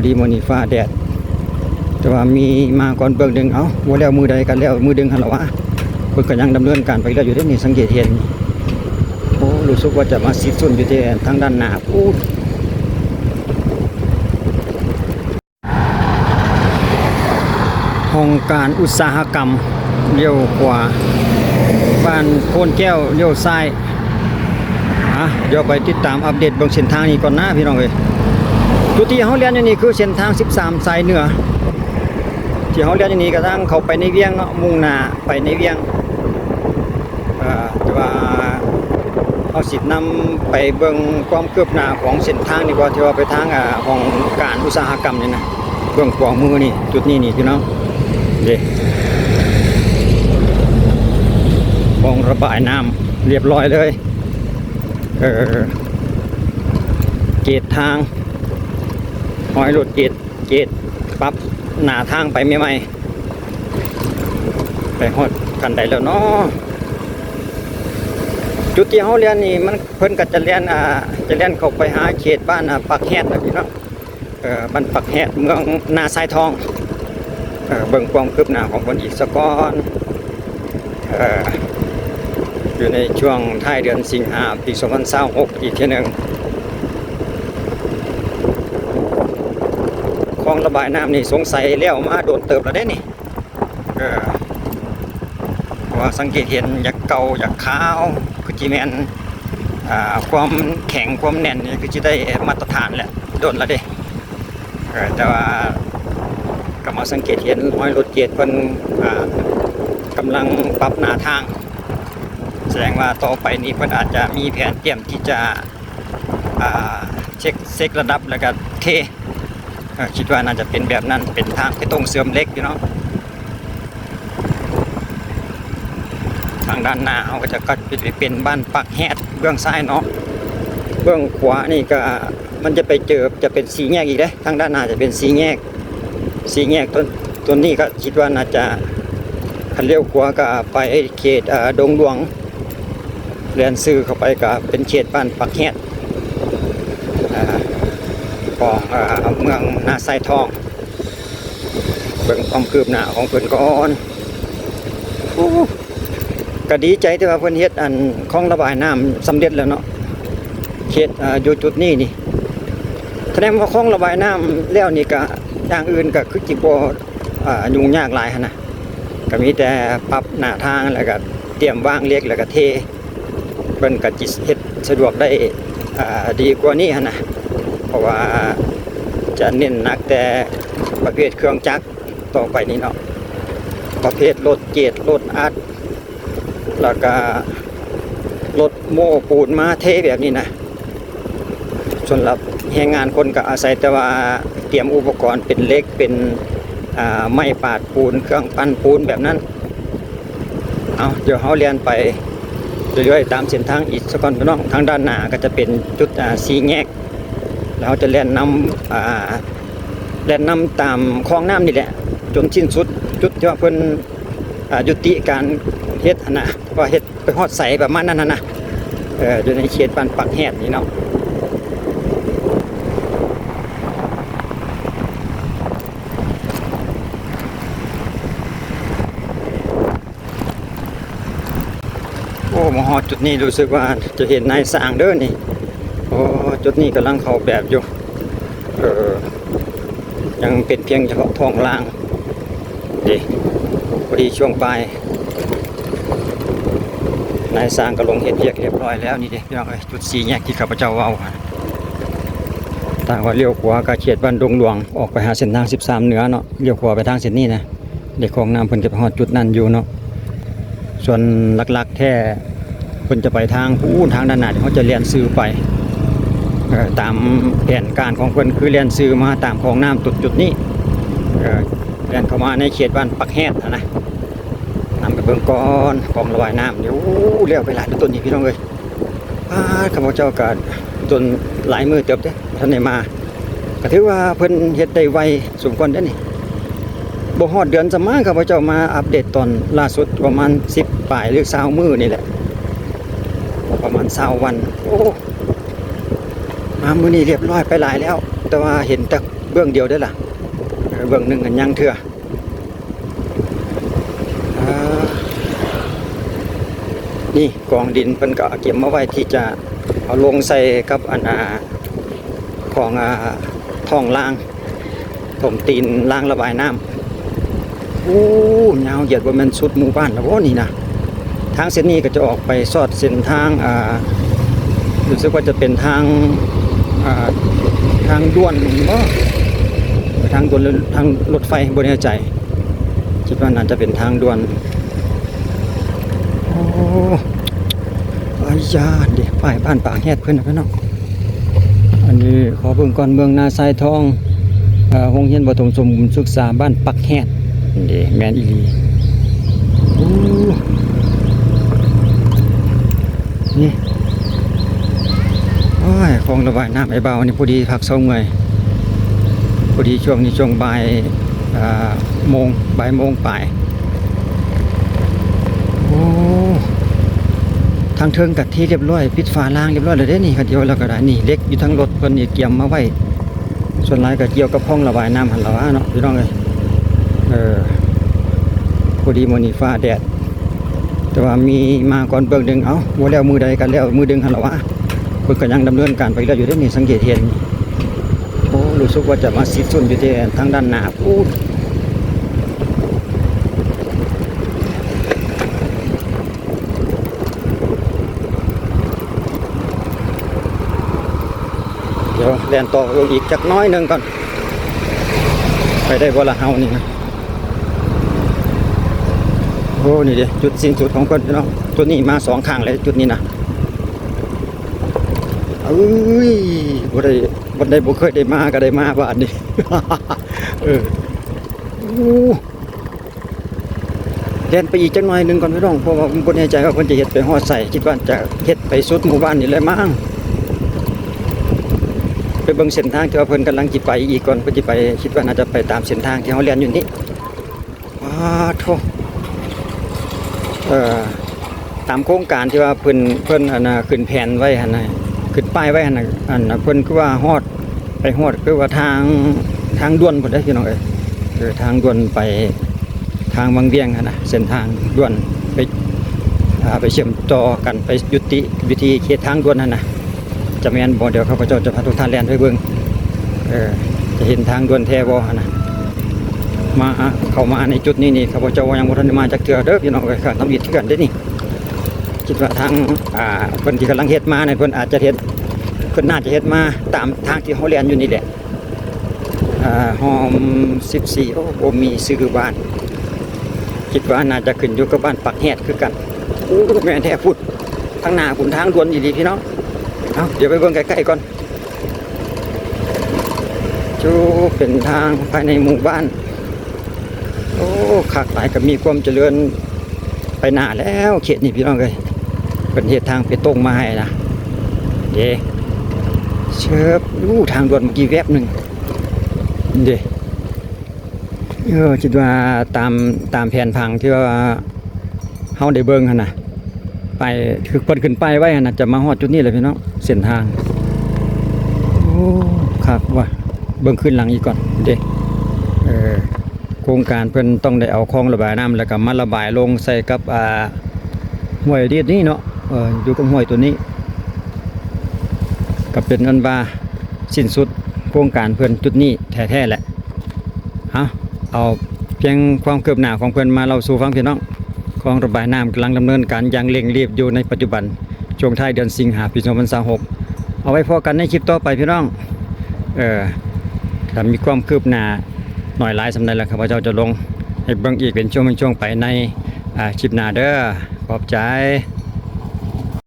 ດີມື້ນີ້ຟ້າແດດ ແຕ່ວ່າມີມາກ່ອນເບື້ອງໜຶ່ງ. ເອົ້າ ບໍ່ແລ້ວມື້ໃດກໍແລ້ວມື້ໜຶ່ງຫັ້ນລະວະ. ເພິ່ນກໍຍັງດຳເນີນການໄປເລື້ອຍຢູ່ເດ້ນີ້ ສັງເກດເຫັນ. ໂອ້ ຮູ້ສຶກວ່າຈະມາສິ້ນສຸດຢູ່ທີ່ທາງດ້ານໜ້າພຸ້ນ. ຫ້ອງການອຸດສາຫະກຳ ລ້ຽວຂວາ, ບ້ານໂພນແກ້ວ ລ້ຽວຊ້າຍ. ອ່ະ ດຽວໄປຕິດຕາມອັບເດດເບິ່ງເສັ້ນທາງນີ້ກ່ອນນະພີ່ນ້ອງເອີຍ. ຈຸດທີ່ເຮົາແລ່ນຢູ່ນີ້ຄືເສັ້ນທາງສິບສາມສາຍເໜືອ ທີ່ເຮົາແລ່ນຢູ່ນີ້ກະທາງເຂົ້າໄປໃນວຽງເນາະ, ມຸ່ງໜ້າໄປໃນວຽງ. ເອີ ແຕ່ວ່າເຮົາຊິນຳໄປເບິ່ງຄວາມຄືບໜ້າຂອງເສັ້ນທາງນີ້ກ່ອນ ທີ່ວ່າໄປທາງ ອາ ຫ້ອງການອຸດສາຫະກຳນີ້ນະ. ເບື້ອງຂວາມືນີ້ ຈຸດນີ້ນີ້ພີ່ນ້ອງ ເດ້ ບ່ອງລະບາຍນ້ຳລຽບຮ້ອຍເລີຍ. ເອີ ເກດທາງ ຮອຍລົດເກດ ເກດປັບໜ້າທາງໄປໃໝ່ໆ. ໄປຮອດຄັນໃດແລ້ວເນາະ? ຈຸດທີ່ເຮົາແລ່ນນີ້ ມັນ ເພິ່ນກໍຈະແລ່ນ ອ່າ ຈະແລ່ນເຂົ້າໄປຫາເຂດບ້ານ ອ່າ ປາກແຮດແບບນີ້ເນາະ. ເອີ ບ້ານປາກແຮດ ເມືອງນາຊາຍທອງ. ເອີ ເບິ່ງຄວາມຄືບໜ້າຂອງເພິ່ນອີກສາກ່ອນ. ເອີ ຢູ່ໃນຊ່ວງທ້າຍເດືອນສິງຫາ ປີສອງພັນຊາວຫົກ ອີກເທື່ອໜຶ່ງ. ຄອງລະບາຍນ້ຳນີ້ສົງໄສແລ້ວມາໂດນເຕີບແລ້ວເດ້ນີ້. ເອີ ເພາະວ່າສັງເກດເຫັນຢາກເກົ່າຢາກຂາວ ຄືຊິແມ່ນ ອ່າ ຄວາມແຂງຄວາມແໜ້ນນີ້ຄືຊິໄດ້ມາດຕະຖານແຫຼະ ດົນແລ້ວເດ້. ເອີ ແຕ່ວ່າກໍມາສັງເກດເຫັນຮອຍລົດເກດເພິ່ນ ອ່າ ກຳລັງປັບໜ້າທາງ ສະແດງວ່າຕໍ່ໄປນີ້ເພິ່ນອາດຈະມີແຜນຕຽມທີ່ຈະ ອ່າ ເຊັກ ເຊັກລະດັບ ແລ້ວກໍເທ. ເອີ ຄິດວ່າໜ້າຈະເປັນແບບນັ້ນ ເປັນທາງເບຕົງເຊື່ອມເຫຼັກຢູ່ເນາະ. ທາງດ້ານໜ້າເຮົາກໍຈະ ກໍຈະເປັນບ້ານປາກແຮດເບື້ອງຊ້າຍເນາະ. ເບື້ອງຂວານີ້ກໍ ມັນຈະໄປເຈີ ຈະເປັນສີ່ແຍກອີກເດ້. ທາງດ້ານໜ້າຈະເປັນສີ່ແຍກ ສີ່ແຍກ ຕົວ ຕົວນີ້ກໍຄິດວ່າໜ້າຈະ ຄັນລ້ຽວຂວາກໍໄປເຂດ ເອີ ດົງຫຼວງ. ແລ່ນຊື່ເຂົ້າໄປກໍເປັນເຂດບ້ານປາກແຮດ ອ່າ ຂອງ ອ່າ ເມືອງນາຊາຍທອງ. ເບິ່ງຄວາມຄືບໜ້າຂອງເພິ່ນກ່ອນ. ໂອ້ ກໍດີໃຈທີ່ວ່າເພິ່ນເຮັດອັນຄອງລະບາຍນ້ຳສຳເລັດແລ້ວເນາະ ເຂດ ອ່າ ຢູ່ຈຸດນີ້ນີ້. ສະແດງວ່າຄອງລະບາຍນ້ຳແລ້ວນີ້ ກະຢ່າງອື່ນກະຄືຊິບໍ່ ອ່າ ຫຍຸ້ງຍາກຫຼາຍຫັ້ນນະ. ກະມີແຕ່ປັບໜ້າທາງ ແລ້ວກະຕຽມວາງເຫຼັກ ແລ້ວກະເທ ເພິ່ນກະຊິເຮັດສະດວກໄດ້ ອ່າ ດີກວ່ານີ້ຫັ້ນນະ. ເພາະວ່າຈະເນັ້ນໜັກແຕ່ປະເພດເຄື່ອງຈັກຕໍ່ໄປນີ້ເນາະ, ປະເພດລົດເກດ ລົດອັດ ແລ້ວກະລົດໂມ້ປູນມາເທແບບນີ້ນະ. ສຳລັບແຮງງານຄົນກໍອາໄສແຕ່ວ່າຕຽມອຸປະກອນເປັນເຫຼັກ ເປັນ ອ່າ ໄມ້ປາດປູນ ເຄື່ອງປັ້ນປູນແບບນັ້ນ. ເອົາ ດຽວເຮົາແລ່ນໄປເລື້ອຍໆຕາມເສັ້ນທາງອີກສາກ່ອນພີ່ນ້ອງ. ທາງດ້ານໜ້າກໍຈະເປັນຈຸດ ອ່າ ສີ່ແຍກ ແລ້ວເຮົາຈະແລ່ນນຳ ອ່າ ແລ່ນນຳຕາມຄອງນ້ຳນີ້ແຫຼະ ຈົນສິ້ນສຸດຈຸດທີ່ວ່າເພິ່ນ ອ່າ ຍຸຕິການເຮັດຫັ້ນນະ ວ່າເຮັດ ໄປຮອດໃສປະມານນັ້ນຫັ້ນນະ. ເອີ ຢູ່ໃນເຂດບ້ານປາກແຮດນີ້ເນາະ. ໂອ້ ມາຮອດຈຸດນີ້ຮູ້ສຶກວ່າຈະເຫັນນາຍຊ່າງເດີນີ້. ໂອ້ ຈຸດນີ້ກຳລັງເຂົ້າແບບຢູ່. ເອີ ຍັງເປັນພຽງສະເພາະທ້ອງລ່າງເດ້. ພໍດີຊ່ວງບ່າຍ ນາຍຊ່າງກໍລົງເຮັດວຽກຮຽບຮ້ອຍແລ້ວນີ້ເດ້ພີ່ນ້ອງເອີຍ. ຈຸດສີ່ແຍກທີ່ຂ້າພະເຈົ້າເວົ້າ ທາງວ່າລ້ຽວຂວາກໍເຂດບ້ານດົງຫຼວງ ອອກໄປຫາເສັ້ນທາງສິບສາມເໜືອເນາະ, ລ້ຽວຂວາໄປທາງເສັ້ນນີ້ນະ. ເດັກຂອງນ້ຳເພິ່ນກໍໄປຮອດຈຸດນັ້ນຢູ່ເນາະ. ສ່ວນຫຼັກໆແທ້ ເພິ່ນຈະໄປທາງພຸ້ນ ທາງດ້ານໜ້າ ທີ່ເຮົາຈະແລ່ນຊື່ໄປ ເອີ ຕາມແຜນການຂອງເພິ່ນ ຄືແລ່ນຊື່ມາຕາມຄອງນ້ຳຈຸດໆນີ້ ເອີ ແລ່ນເຂົ້າມາໃນເຂດບ້ານປາກແຮດຫັ້ນນະ. ນຳໄປເບິ່ງກ່ອນ ຄອງລະບາຍນ້ຳນີ້ ໂອ້ ແລ້ວໄປຫຼາຍເຕີບຕົ້ນນີ້ພີ່ນ້ອງເອີຍ. ປາດ ຂ້າພະເຈົ້າກໍດົນຫຼາຍມື້ເຕີບເດ້ ບໍ່ທັນໄດ້ມາ. ກໍຖືວ່າເພິ່ນເຮັດໄດ້ໄວສົມຄວນເດ້ນີ້. ບໍ່ຮອດເດືອນຊ້ຳມາ ຂ້າພະເຈົ້າມາອັບເດດຕອນລ່າສຸດ ປະມານສິບປາຍ ຫຼື ຊາວມື້ນີ້ແຫຼະ ປະມານຊາວວັນ. ໂອ້ ມາມື້ນີ້ລຽບຮ້ອຍໄປຫຼາຍແລ້ວ ແຕ່ວ່າເຫັນແຕ່ ເບື້ອງດຽວເດ້ລະ ເບື້ອງໜຶ່ງຫັ້ນຍັງເທື່ອ. ອ່າ ນີ້ກອງດິນເພິ່ນກໍກຽມມາໄວ້ທີ່ຈະເອົາລົງໃສ່ກັບອັນ ອ່າ ຂອງ ອ່າ ທ້ອງລາງ ຖົມຕີນລາງລະບາຍນ້ຳ. ໂອ້ ຍາວຢຽດ ບໍ່ແມ່ນສຸດໝູ່ບ້ານແລ້ວບໍ່ນີ້ນະ? ທາງເສັ້ນນີ້ກໍຈະອອກໄປຊອດເສັ້ນທາງ ອ່າ ຮູ້ສຶກວ່າຈະເປັນທາງ ອ່າ ທາງດ່ວນບໍ? ທາງດ່ວນ ທາງລົດໄຟ ບໍ່ແນ່ໃຈ. ຄິດວ່າໜ້າຈະເປັນທາງດ່ວນ. ໂອ້ ອາຍາ ເດ ປ້າຍບ້ານປາກແຮດເພິ່ນນະເນາະ. ອັນນີ້ຂໍເບິ່ງກ່ອນ ເມືອງນາຊາຍທອງ ເອີ ໂຮງຮຽນປະຖົມສົມບູນສຶກສາບ້ານປາກແຮດ. ເດ ແມ່ນອີ່ຫຼີ. ໂອ້ ນີ້ ໂອ້ຍ ຄອງລະບາຍນ້ຳໄອ້ບ່າວນີ້ ພໍດີພັກເຊົາເມື່ອຍ ພໍດີຊ່ວງນີ້ຊ່ວງບ່າຍ ອ່າ ໂມງ ບ່າຍໂມງປາຍ. ໂອ້ ທາງເທິງກະເທຮຽບຮ້ອຍ ປິດຝາລາງຮຽບຮ້ອຍແລ້ວເດ້ນີ້. ຄັນດຽວແລ້ວກໍໄດ້ ນີ້ເຫຼັກຢູ່ທາງລົດເພິ່ນນີ້ກຽມມາໄວ້ ສ່ວນຫຼາຍກໍກ່ຽວກັບຄອງລະບາຍນ້ຳຫັ້ນລະວ່າເນາະ ພີ່ນ້ອງເອີຍ. ເອີ ພໍດີມື້ນີ້ຟ້າແດດ ແຕ່ວ່າມີມາກ່ອນເບື້ອງໜຶ່ງ. ເອົ້າ ບໍ່ແລ້ວມື້ໃດກໍແລ້ວມື້ໜຶ່ງຫັ້ນລະວ່າ ເພິ່ນກໍຍັງດຳເນີນການໄປເລື້ອຍຢູ່ເດ້ນີ້ ສັງເກດເຫັນ. ໂອ້ ຮູ້ສຶກວ່າຈະມາສິ້ນສຸດຢູ່ທີ່ທາງດ້ານໜ້າພຸ້ນ. ດຽວແລ່ນຕໍ່ໄປເບິ່ງອີກຈັກໜ້ອຍໜຶ່ງກ່ອນ ໄປໄດ້ບໍ່ລະເຮົານີ້ນະ? ໂອ້ ນີ້ເດ້ ຈຸດສິ້ນສຸດຂອງເພິ່ນເນາະ. ຈຸດນີ້ມາສອງຄັ້ງແລ້ວ ຈຸດນີ້ນະ. ເອີຍ ບໍ່ໄດ້ ບໍ່ໄດ້ ບໍ່ເຄີຍໄດ້ມາກໍໄດ້ມາບາດນີ້. ເອີ ໂອ້ ແລ່ນໄປອີກຈັກໜ້ອຍໜຶ່ງກ່ອນ ພີ່ນ້ອງ ເພາະວ່າບໍ່ແນ່ໃຈວ່າເພິ່ນຈະເຮັດໄປຮອດໃສ. ຄິດວ່າຈະເຮັດໄປສຸດໝູ່ບ້ານນີ້ແຫຼະມັ້ງ. ໄປເບິ່ງເສັ້ນທາງທີ່ວ່າເພິ່ນກຳລັງຊິໄປອີກກ່ອນ ເພິ່ນຊິໄປ ຄິດວ່າໜ້າຈະໄປຕາມເສັ້ນທາງທີ່ເຮົາແລ່ນຢູ່ນີ້. ປາໂທ້ ເອີ ຕາມໂຄງການທີ່ວ່າເພິ່ນ ເພິ່ນ ອັນນ່າ ຂຶ້ນແຜນໄວ້ຫັ້ນນະ ຂຶ້ນປ້າຍໄວ້ຫັ້ນນະ ອັນນ່າ ເພິ່ນຄືວ່າຮອດ ໄປຮອດຄືວ່າທາງ ທາງດ່ວນພຸ້ນເດ້ ພີ່ນ້ອງເອີຍ. ເອີ ທາງດ່ວນໄປທາງວັງວຽງຫັ້ນນະ ເສັ້ນທາງດ່ວນໄປ ອ່າ ໄປເຊື່ອມຕໍ່ກັນ ໄປຍຸຕິວິທີເຂດທາງດ່ວນຫັ້ນນະ. ຈະແມ່ນບໍ່? ດຽວຂ້າພະເຈົ້າຈະພາທຸກທ່ານແລ່ນໄປເບິ່ງ ເອີ ຈະເຫັນທາງດ່ວນແທ້ບໍ່ຫັ້ນນະ. ມາ ເຂົ້າມາໃນຈຸດນີ້ນີ້ ຂ້າພະເຈົ້າຍັງບໍ່ທັນໄດ້ມາຈັກເທື່ອເດີ ພີ່ນ້ອງເອີຍ. ກໍທຳອິດຄືກັນເດ້ນີ້. ຄິດວ່າທາງ ອ່າ ເພິ່ນທີ່ກຳລັງເຮັດມານີ້ ເພິ່ນອາດຈະເຮັດ ເພິ່ນໜ້າຈະເຮັດມາຕາມທາງທີ່ເຮົາແລ່ນຢູ່ນີ້ແຫຼະ. ອ່າ ຮ່ອມສິບສີ່ ໂອ້ ບໍ່ມີຊື່ບ້ານ. ຄິດວ່າໜ້າຈະຂຶ້ນຢູ່ກັບບ້ານປາກແຮດຄືກັນ. ໂອ້ ແມ່ນແທ້ພຸ້ນ ທາງໜ້າພຸ້ນ ທາງດ່ວນອີ່ຫຼີ ພີ່ນ້ອງ. ເອົາ ດຽວໄປເບິ່ງໃກ້ໆກ່ອນ. ໂອ້ ເປັນທາງພາຍໃນໝູ່ບ້ານ. ໂອ້ ຄັກຫຼາຍ ກໍມີຄວາມຈະເລີນໄປໜ້າແລ້ວເຂດນີ້ ພີ່ນ້ອງເອີຍ. ເພິ່ນເຮັດທາງເປຕົງມາໃຫ້ນະ ເດ້ ເຊີບ. ໂອ້ ທາງດ່ວນເມື່ອກີ້ແວບໜຶ່ງເດ້. ເອີ ຄິດວ່າຕາມ ຕາມແຜນຜັງທີ່ວ່າເຮົາໄດ້ເບິ່ງຫັ້ນນະ ໄປ ຄືເພິ່ນຂຶ້ນປ້າຍໄວ້ຫັ້ນນະ ຈະມາຮອດຈຸດນີ້ແຫຼະ ພີ່ນ້ອງ ເສັ້ນທາງ. ໂອ້ ຄັກວ່າ ເບິ່ງຄືນຫຼັງອີກກ່ອນເດ້. ເອີ ໂຄງການເພິ່ນຕ້ອງໄດ້ເອົາຄອງລະບາຍນ້ຳ ແລ້ວກໍມາລະບາຍລົງໃສ່ກັບ ອ່າ ຫ້ວຍເລດນີ້ເນາະ. ເອີ ຢູ່ກັບຫ້ວຍໂຕນີ້ ກໍເປັນອັນວ່າສິ້ນສຸດໂຄງການເພິ່ນຈຸດນີ້ແທ້ໆແຫຼະ. ເອົາ ເອົາພຽງຄວາມຄືບໜ້າຂອງເພິ່ນມາເລົ່າສູ່ຟັງ ພີ່ນ້ອງ. ຄອງລະບາຍນ້ຳກຳລັງດຳເນີນການຢ່າງເລັ່ງຣີບຢູ່ໃນປັດຈຸບັນ ຊ່ວງທ້າຍເດືອນສິງຫາ ປີສອງພັນຊາວຫົກ. ເອົາໄວ້ພໍ້ກັນໃນຄລິບຕໍ່ໄປ ພີ່ນ້ອງ. ເອີ ຖ້າມີຄວາມຄືບໜ້າໜ້ອຍຫຼາຍສ່ຳໃດລະ ຂ້າພະເຈົ້າຈະລົງໃຫ້ເບິ່ງອີກເປັນຊ່ວງເປັນຊ່ວງໄປໃນ ອ່າ ຄລິບໜ້າເດີ. ຂອບໃຈ.